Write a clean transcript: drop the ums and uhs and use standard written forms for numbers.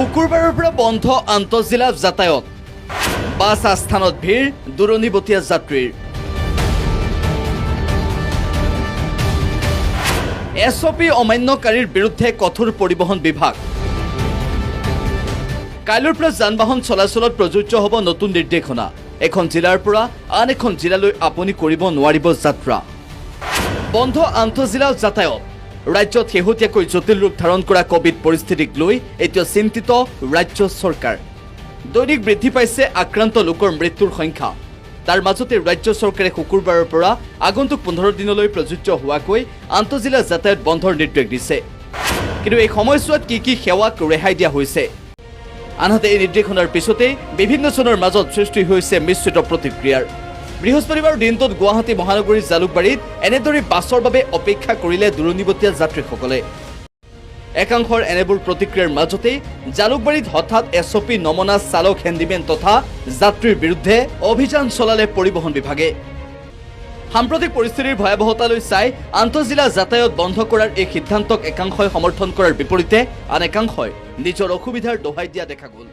শুকুৰবাৰৰ পৰা বন্ধ আন্তঃজিলা যাতায়াত। বাছ আস্থানত ভিৰ দূৰণিবটীয়া যাত্ৰীৰ। এছঅ'পি অমান্যকাৰীৰ বিৰুদ্ধে কঠোৰ পৰিবহণ বিভাগ। কাইলৈৰ পৰা যান বাহন চলাচলত প্ৰযোজ্য হ'ব নতুন নিৰ্দেশনা। এখন জিলাৰ পৰা আন এখন জিলালৈ আপুনি কৰিব নোৱাৰিব যাত্ৰা। বন্ধ আন্তঃজিলা যাতায়াত। ৰাজ্যত শেহতীয়াকৈ জটিল ৰূপ ধাৰণ কৰা কভিড পৰিস্থিতিক লৈ এতিয়া চিন্তিত ৰাজ্য চৰকাৰ। দৈনিক বৃদ্ধি পাইছে আক্ৰান্ত লোকৰ মৃত্যুৰ সংখ্যা। তাৰ মাজতে ৰাজ্য চৰকাৰে শুকুৰবাৰৰ পৰা আগন্তুক 15 দিনলৈ প্ৰযোজ্য হোৱাকৈ আন্তঃজিলা যাতায়াত বন্ধৰ নিৰ্দেশ দিছে। কিন্তু এই সময়ছোৱাত কি কি সেৱাক ৰেহাই দিয়া হৈছে? আনহাতে এই নিৰ্দেশনাৰ পিছতেই বিভিন্নজনৰ মাজত সৃষ্টি হৈছে মিশ্ৰিত প্ৰতিক্ৰিয়াৰ। বৃহস্পতিবাৰ দিনটোত গুৱাহাটী মহানগৰীৰ জালুকবাৰীত এনেদৰে বাছৰ বাবে অপেক্ষা কৰিলে দূৰণিবটীয়া যাত্ৰীসকলে। একাংশৰ এনেবোৰ প্ৰতিক্ৰিয়াৰ মাজতেই জালুকবাৰীত হঠাৎ এছঅ'পি নমনা চালক, হেণ্ডিমেন তথা যাত্ৰীৰ বিৰুদ্ধে অভিযান চলালে পৰিবহণ বিভাগে। সাম্প্ৰতিক পৰিস্থিতিৰ ভয়াৱহতালৈ চাই আন্তঃজিলা যাতায়াত বন্ধ কৰাৰ এই সিদ্ধান্তক একাংশই সমৰ্থন কৰাৰ বিপৰীতে আন একাংশই নিজৰ অসুবিধাৰ দোহাই দিয়া দেখা গ'ল।